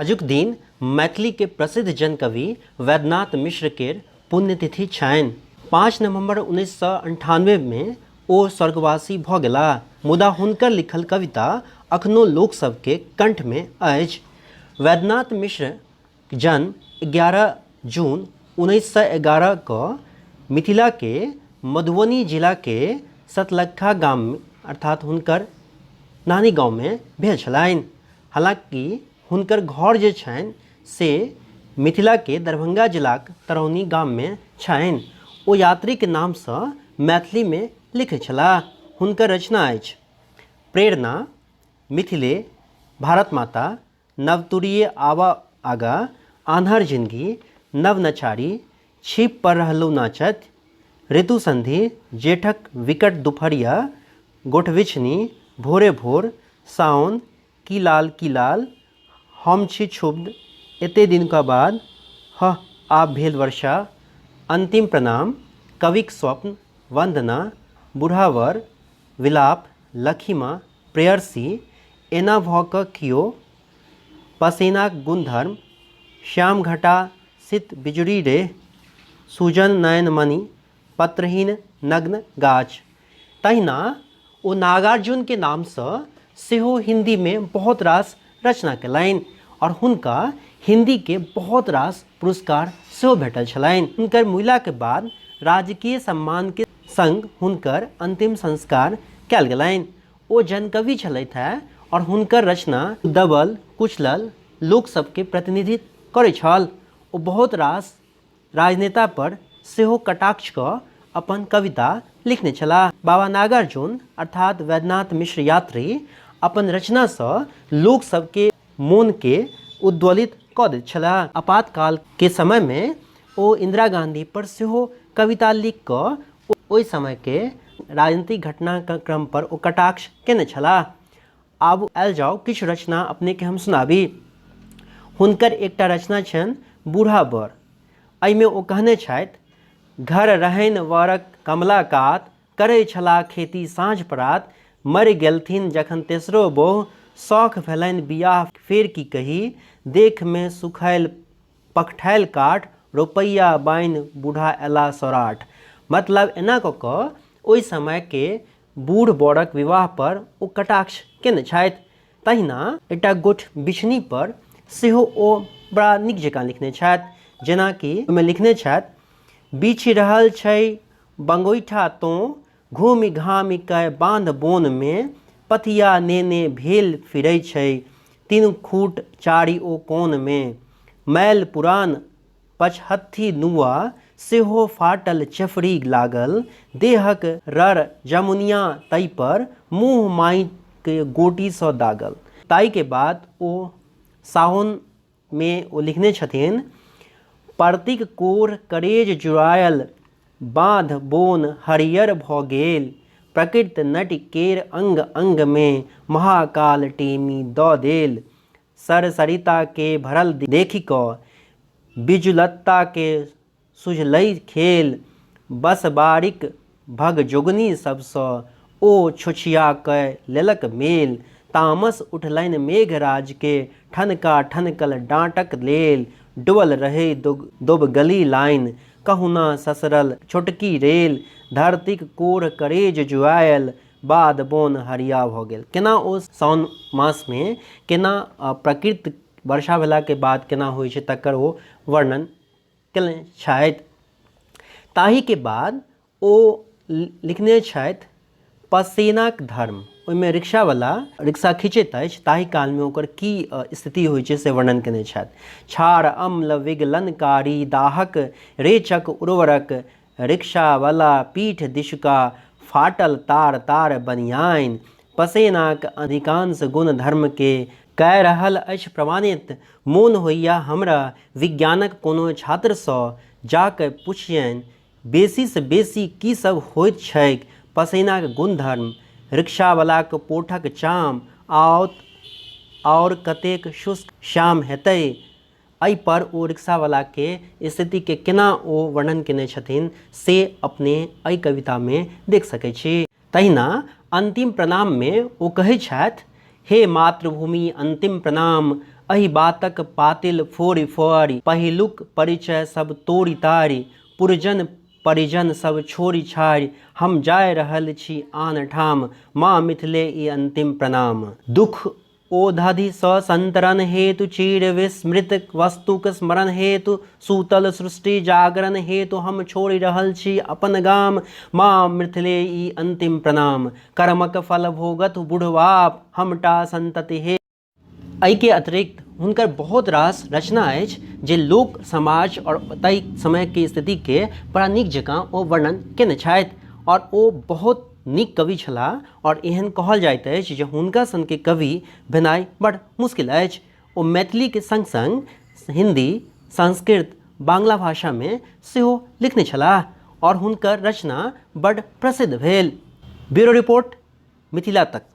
आजुक दिन मैथिली के प्रसिद्ध जनकवि वैद्यनाथ मिश्र केर पुण्यतिथि छनि। 5 नवंबर 1998 में ओ स्वर्गवासी भऽ गेलाह, मुदा हुनकर लिखल कविता अखनो लोक सबके कंठ में अछि। वैद्यनाथ मिश्र जन्म 11 जून 1911 क मिथिला के मधुबनी जिला के सतलखा गाम अर्थात हुनकर नानी गाँव में भेल छलनि। हालाँकि हुनकर घर जे छनि से मिथिलाके दरभंगा जिलाक तरौनी गाममे छनि। ओ यात्रीके नामसँ मैथिलीमे लिखै छलाह। हुनकर रचना अछि प्रेरणा, मिथिले, भारत माता, नवतुरिये आबऽ आगाँ, आन्हर जिनगी, नव नचारी, छीप पर रहलहुँ नाचैत, ऋतु संधि, जेठक विकट दुपहरिया, गोठबिछनी, भोरे भोर, साओन, की लाल की लाल, हम छी क्षुब्ध, एते दिनका बाद, हह आब भेल वर्षा, अंतिम प्रणाम, कविक स्वप्न, वन्दना, बूढ़ा वर, विलाप, लखिमा, प्रेयर्षि, एना भऽ कऽ कियो, पसेनाक गुणधर्म, श्याम घटा सित बिजुरी रेह, सुजन नयन मणि, पत्रहीन नग्न गाछ। तहिना ओ नागार्जुनके नामसँ सेहो हिन्दीमे बहुत रास रचना कयलनि आओर हुनका हिन्दीके बहुत रास पुरस्कार सेहो भेटल छलनि। हुनकर मुइलाके बाद राजकीय सम्मानके संग हुनकर अंतिम संस्कार कयल गेलनि। ओ जनकवि छलथि हेँ आओर हुनकर रचना दबल कुचलल लोक सबके प्रतिनिधित्व करै छल। ओ बहुत रास राजनेता पर सेहो कटाक्ष कऽ अपन कविता लिखने छलाह। बाबा नागार्जुन अर्थात वैद्यनाथ मिश्र यात्री अपन रचनासँ लोक सबके मोनके उद्वेलित कऽ दैत छलाह। आपातकाल के समयमे ओ इंदिरा गांधी पर सेहो कविता लिख कऽ ओहि समयके राजनीतिक घटनाक्रम पर ओ कटाक्ष केने छलाह। आब आयल जाउ किछु रचना अपनेके हम सुनाबी। हुनकर एकटा रचना छनि बूढ़ा बर। एहिमे ओ कहने छथि, घर रहनि वरक कमला कात, करै छलाह खेती साँझ परात, मरि गेलथिन जखन तेसरो बोह, शौख भेलनि बियाह फेर की कही, देखमे सुखैल पकठायल काठ, रोपैया बान्हि बूढ़ा अयला सौराठ। मतलब एना कऽ कऽ ओहि समयके बूढ़ बरक विवाह पर ओ कटाक्ष केने छथि। तहिना एकटा गोठ बिछनी पर सेहो ओ बड़ा नीक जकाँ लिखने छथि। जेनाकि ओहिमे लिखने छथि, बीछि रहल छै बंगोइठा तोँ घूमि घामि कए बाँध बोनमे पथिया नेने भेल फिरै छै तीन खूट चारि ओ कोनमे। मैल पुरान पचहत्थी नुआ सेहो फाटल चेफड़ी लागल देहक रड़ जमुनिया तैपर मुँह माइक गोटीसँ दागल। ताहिके बाद ओ साओन मे ओ लिखने छथिन, परतीक कोर करेज जुड़ायल बाँध बोन हरियर भऽ गेल, प्रकृत नटि केर अंग अंग मे महाकाल टेमी दऽ देल, सर सरिता के भरल देखि कऽ बिजुलत्ता के सुझलै खेल, बँसबाड़िक भगजोगनी सभसँ ओ छुछिया कए लेलक मेल। तामस उठलनि मेघराजकेँ, ठनका ठनकल डाँटक लेल। डूबल रहै दोबगली लाइन, कहुना ससरल छोटकी रेल। धरतीक कोढ़ करेज जुआयल, बाध बोन हरिया भऽ गेल। केना ओ साओन मासमे केना प्रकृति वर्षा भेलाके बाद केना होइ छै तकर ओ वर्णन केने छथि। ताहिके बाद ओ लिखने छथि पसेनाक धर्म। ओहिमे रिक्शावला रिक्शा खींचैत अछि ताहि कालमे ओकर की स्थिति होइ छै से वर्णन केने छथि। क्षार अम्ल विगलनकारी दाहक रेचक उर्वरक रिक्शावला पीठ दिशुका फाटल तार तार बनियाइन पसेनाक अधिकांश गुण धर्मके कए रहल अछि प्रमाणित। मोन होइए हमरा विज्ञानक कोनो छात्रसँ जा कए पुछियनि, बेसीसँ बेसी की सभ होइत छैक पसेनाक गुणधर्म? रिक्शावलाक पोठक चाम आओत आओर कतेक शुष्क श्याम हेतै? एहि पर ओ रिक्शावलाके स्थितिके केना ओ वर्णन केने छथिन से अपने एहि कवितामे देख सकै छी। तहिना अन्तिम प्रणाममे ओ कहै छथि, हे मातृभूमि अन्तिम प्रणाम, एहि बातक पातिल फोड़ि फोड़ि, पहिलुक परिचय सब तोड़ि ताड़ि, पुरजन परिजन सब छोड़ि छाड़ि, हम जाय रहल छी आन ठाम, माँ मिथिले ई अंतिम प्रणाम। दुख ओधधिसँ संतरण हेतु, चीर विस्मृत वस्तुक स्मरण हेतु, सूतल सृष्टि जागरण हेतु, हम छोड़ि रहल छी अपन गाम, माँ मिथिले ई अंतिम प्रणाम। कर्मक फल भोगत बुढ़बाप, हमटा संतति हे। एहिके अतिरिक्त हुनकर बहुत रास रचना अछि जे लोक समाज आओर ताहि समयके स्थितिके बड़ा नीक जकाँ ओ वर्णन कयने छथि आओर ओ बहुत नीक कवि छलाह आओर एहन कहल जाइत अछि जे हुनका सनके कवि भेनाइ बड़ मुश्किल अछि। ओ मैथिलीके सङ्ग सङ्ग हिन्दी, संस्कृत, बांग्ला भाषामे सेहो लिखने छलाह आओर हुनकर रचना बड़ प्रसिद्ध भेल। ब्यूरो रिपोर्ट, मिथिला तक।